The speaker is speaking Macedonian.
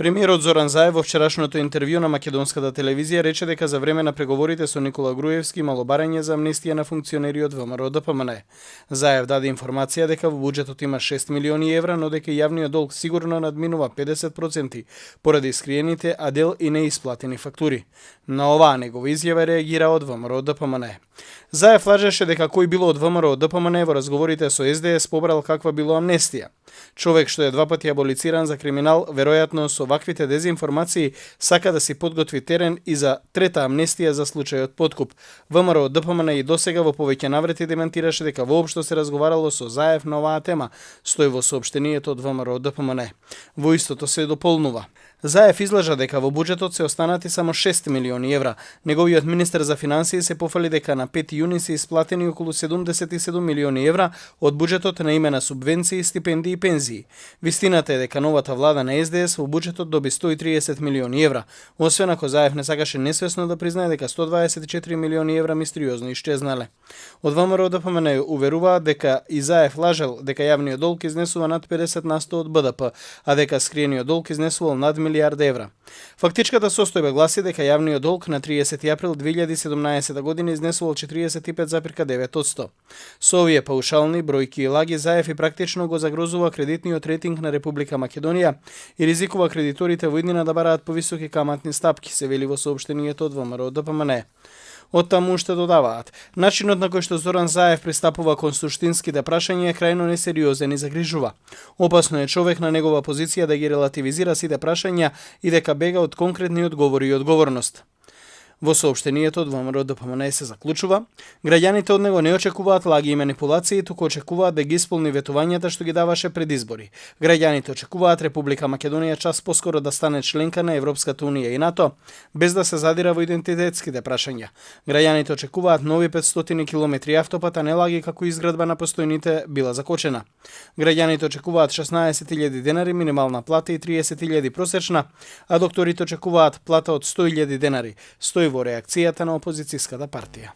Премиерот Зоран Заев во вчерашното интервју на македонската телевизија рече дека за време на преговорите со Никола Груевски имало барање за амнестија на функционери од ВМРО ДПМН. Заев даде информација дека во буџетот има 6 милиони евра, но дека јавниот долг сигурно надминува 50% поради скриените, а дел и неисплатени фактури. На оваа негова изјава реагира од ВМРО ДПМН. Заев лажеше дека кој било од ВМРО ДПМН во разговорите со СДС побрал каква било амнестија. Човек што е два пати аболициран за криминал, веројатно со ваквите дезинформации сака да си подготви терен и за трета амнестија за случајот подкуп. ВМРО ДПМН и досега во повеќе наврети демантираше дека воопшто се разговарало со Заев на оваа тема, стои во соопштенијето од ВМРО ДПМН. Во истото се дополнува. Заев излажа дека во буџетот се останати само 6 милиони евра. Неговиот министер за финансии се пофали дека на 5 јуни се исплатени околу 77 милиони евра од буџетот на име на субвенции, стипендии и пензии. Вистината е дека новата влада на СДС во буџетот доби 130 милиони евра, освен ако Заев не сакаше несвесно да признае дека 124 милиони евра мистериозно исчезнале. Од ВМРО ДПМН уверуваат дека и Заев лажел дека јавниот долг изнесува над 50% од БДП, а дека скриениот долг изнесувал над милијарда евра. Фактичката состојба гласи дека јавниот долг на 30 април 2017 година изнесувал 45,9%. Со овие паушални бројки и лаги Заев и практично го загрозува кредитниот рейтинг на Република Македонија и ризикува кредиторите во иднина да бараат повисоки каматни стапки, се вели во соопштенијето од ВМРО ДПМН. Од таму уште додаваат. Начинот на кој што Зоран Заев пристапува кон суштинските прашања е крајно несериозен и загрижува. Опасно е човек на негова позиција да ги релативизира сите прашања и дека бега од конкретни одговори и одговорност. Во соопштенијето од ВМРО ДПМН се заклучува: граѓаните од него не очекуваат лаги и манипулации, туку очекуваат да ги исполни ветувањата што ги даваше пред избори. Граѓаните очекуваат Република Македонија час поскоро да стане членка на Европската унија и НАТО, без да се задира во идентитетските прашања. Граѓаните очекуваат нови 500 километри автопат, а не лаги како изградба на постојните била закочена. Граѓаните очекуваат 16.000 денари минимална плата и 30.000 просечна, а докторите очекуваат плата од 100.000 денари, стои во реакцијата на опозицијската партија.